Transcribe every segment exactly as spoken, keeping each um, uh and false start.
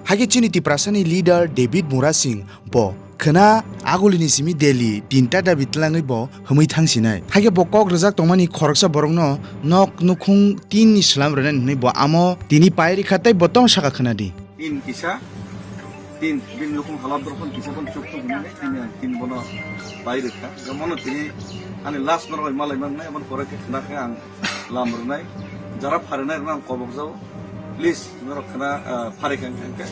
Hakhe chini Tiprasani leader David Murasing bo khwna agulini simi Delhi tinta dabi tlangwi bo himwi thangsinai. Hakhe bo kok rwjak tongmani khoroksa borokno nok nukhung tinni slam rwnani hwnwi bo amo tini pai rikha tei bo tong saka khwnadi. Tin kisa, tin, bini nukhung halat rok phano kisa phano chuk chuk hwnwi tini ang tin bono pai rikha. Jemono tini ani last norok bai malai mangnai, aboni pore khe khwna khe ang lam rwnai. Jara pharinai rwna ang kobok jao. Please, norok khwna, ah, pharikha hwnkhe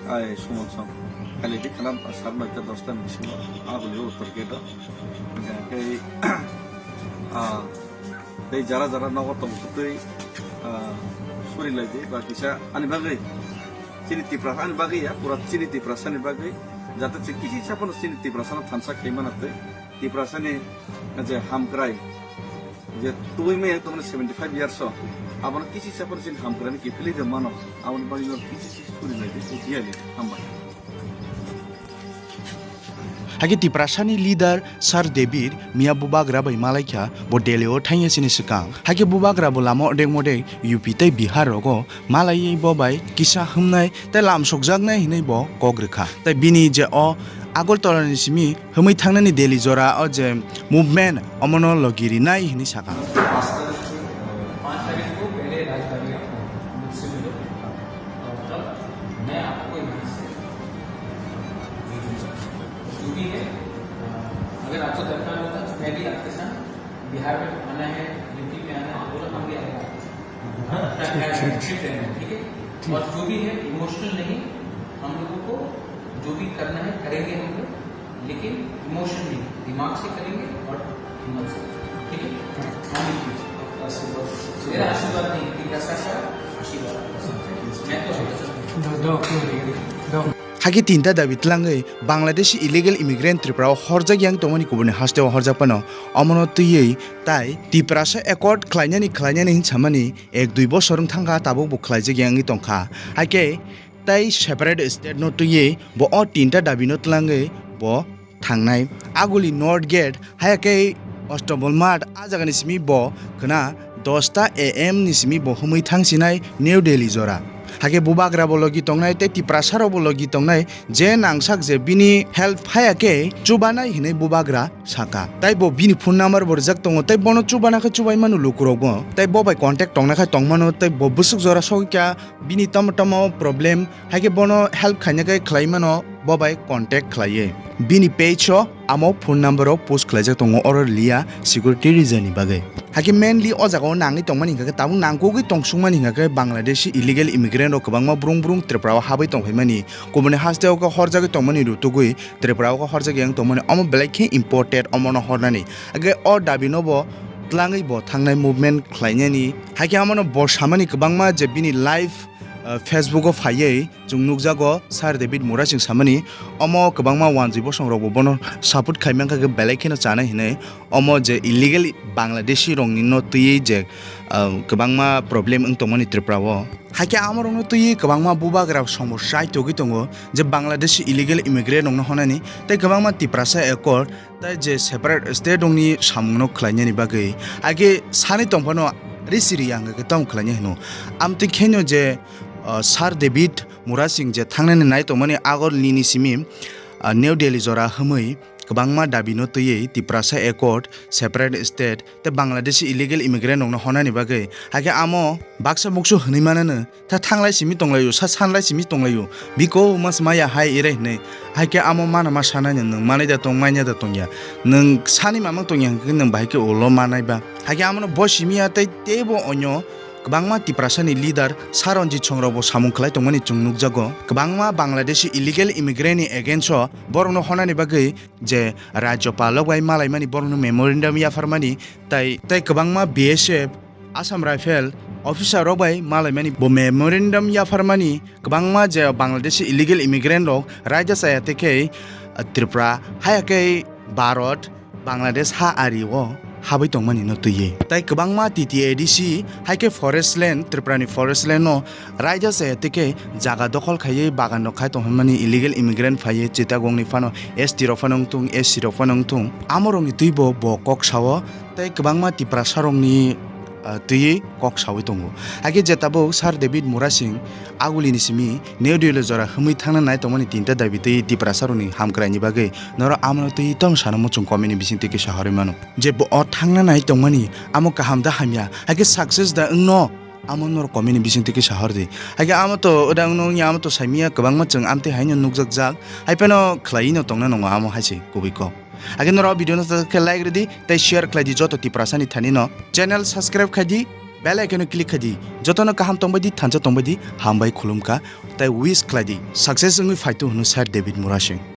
ai sumon song. Kali di khwna sat noita dosta ni bisingo aguli uttor gate o. Hwnkhe, ah, Tei jara jara nogo tongthok twi, ah, suri lai di, ba kisa ani bagwi, chini Tiprasa ani bagwi ya, pura chini Tiprasa ni bagwi, jate chwng kisi sa phano chini Tiprasa no thansa khai mano tei Tiprasa ni je hamkrai, je tubui maya tongmani seventy five years o, abono kisi sa phano chini hamkrai ni kiphilwi rw mano, aboni bagwi no kisi kisi suri lai di, tei diya di, hambai. Hakhe Tiprasani leader Sir David miya bubagra bai malaikha bo Delhi o thangya sini swkang. Hakhe bubagra bo lama odek modek U P tei Bihar rogo malaiwi bo bai kisa himnai tei lamsokjaknai hinwi bo kok rwkha. Tei bini je o Agartala ni simi himwi thangnani Delhi jora o je movement omono logi rinai hinwi sakha. पाँच तारीख को पहले राजधानी आपको मुझसे मिलो और तब मैं आपको यहाँ से भेजूंगा। जो भी है, अगर आपको दरकार होता तो मैं भी आपके साथ बिहार में आना है, यूपी में आना है, बोलो, हम भी आएंगे आपके साथ। अपना ख्याल रखना, ठीक है? और जो भी है, इमोशनल नहीं, हम लोगों को जो भी करना है, करेंगे हम लोग। लेकिन इमोशन नहीं, दिमाग से करेंगे और हिम्मत से, ठीक है? हाँ, ये चीज़। आपका आशीर्वाद। मेरा आशीर्वाद नहीं, विकास का आशीर्वाद। मैं तो हमेशा Hakhe tinta dabi tlangwi Bangladeshi illegal immigrant Tripura o horjak yang tongmani kubuni hasteo horjak phano omono twiwi tai Tiprasa Accord khlainani khlainani hin samani ek dui bosor wng thangkha, tabuk bo khlaijak yang wngwi tongkha. Hakhe tei separate state no twiwi bo o tinta dabi no tlangwi bo thangnai. Aguli North Gate, haya khe Ostobol Mart, a jagani simi bo khwna dosta A M ni simi bo humui thangsinai New Delhi jora. Hakhe bubagra bo logi tongnai tei Tiprasa rok bo logi tongnai, je nangsak je bini help haya khe chubanai hinwi bubagra saka. Tai bo bini phone number bo rijak tongo, tai bono chubana khe chubai manu lukurok bo. Tai bo bai contact tongna khe tongmano, tai bo bwswk jora sokya bini tamo tamo problem, hai khe bono help khaina khe khlai mano, bo bai contact khlaiwi. Bini page o amo phone number o post khlaijak tongo, oro liya security reason ni bagwi. Hai khe mainly o jaga o nangwi tongmani hingkha khe tabuk nangkukgwi tongsukmani hingkha khe Bangladeshi illegal immigrant rok kwbangma brung brung Tripura o habwi tongphaimani, kubuni haste o khe horjagwi tongmani rutugwi Tripura o khe horjagwi yang tongmani, omo belai khe imported, omono hornani. Age o dabi no bo tlangwi bo thangnai movement khlainani. Hai khe amono bo samani kwbangma je bini live, uh, Facebook o phaiwi chwng nukjago Sir David Murasing samani, omo kwbangma wanjwi bosong rok bo bono support khai mankha khe belai kheno chanai hinwi, omo je illegal Bangladeshi rokni no twiwi je, uh, kwbangma problem wng tongmani Tripura o. Hai khe amo rokno twiwi kwbangma bubagra songbo chai togwi tongo je Bangladeshi illegal immigrant rokno honani tei kwbangma Tiprasa Accord tai je separate state rokni samungno khlainani bagwi age sani tongphano risi ri ang khe tamo khlainai hino. Amtwi kheno je, uh, Sir David Murasing je thangnani nai tongmani Agartala ni simi, uh, New Delhi jora himwi kwbangma dabi no twiwi Tiprasa Accord, separate state tei Bangladeshi illegal immigrant rokno honani bagwi. Hai khe amo baksa buksu hwnwi manano, ta thanglai simi tonglaio, sa sanlai simi tonglaio, biko mas maya hai ere hinwi. Hai khe amo mana ma sanai no, nwng manai da tong, manya da tongya, nwng sani mamang tongya hwnkhe nwng bahai khe ulo manai ba. Hai khe amono bo simi ya tei teibo onyo kwbangma Tiprasa ni leader Sir Ranjit Song rok bo samung khlai tongmani chwng nukjago. Kwbangma Bangladeshi illegal immigrant ni against o borokno honani bagwi je Rajyapal rok bai malaimani borokno memorandum yapharmani tai, tai kwbangma B S F, Assam Rifle officer rok bai malaimani bo memorandum yapharmani kwbangma je Bangladeshi illegal immigrant rok raida chaya tei khe, uh, Tripura haya khe Bharat, Bangladesh ha ari o habwi tongmani no twiwi. Tai kwbangma T T A D C hai khe forest land, Tripura ni forest land no raida chaya tei khe jaga dokhol khaiwi bagan rok khai tong hwnmani illegal immigrant phaiwi Chittagong ni phano S T rok phano wngthung, S C rok phano wngthung. Amo rokni twibo bo kok sao tei kwbangma Tiprasa rokni ah, twiwi kok sawi tongo. Hakhe je tabuk Sir David Murasing agulini simi New Delhi jora himwi thangna nai tongmani tinta dabi twi Tiprasarokni hamkraini bagwi norok amono twi tong sana muchung comment ni bisingtwi kisa horwi mano. Je bo o thangna nai tongmani amo kaham da hamya, hakhe success da wngno amo norok comment ni bisingtwi kisa hordi. Hakhe amo to oda wngno wngya amo to saimanya kwbangma chwng amtwi haino nukjakjak, haiphano khlaiwi no tongna nango amo hai se kubui kok. Hakhe norok video no khe like rwdi tei share khlaidi joto Tiprasani thani no. Channel subscribe khaidi, bell icon o click khaidi. Jotono kaham tongbaidi, thansa tongbaidi, hambai khulumkha tei wish khlaidi. Success wngwi phaitu hwnwi Sir David Murasing.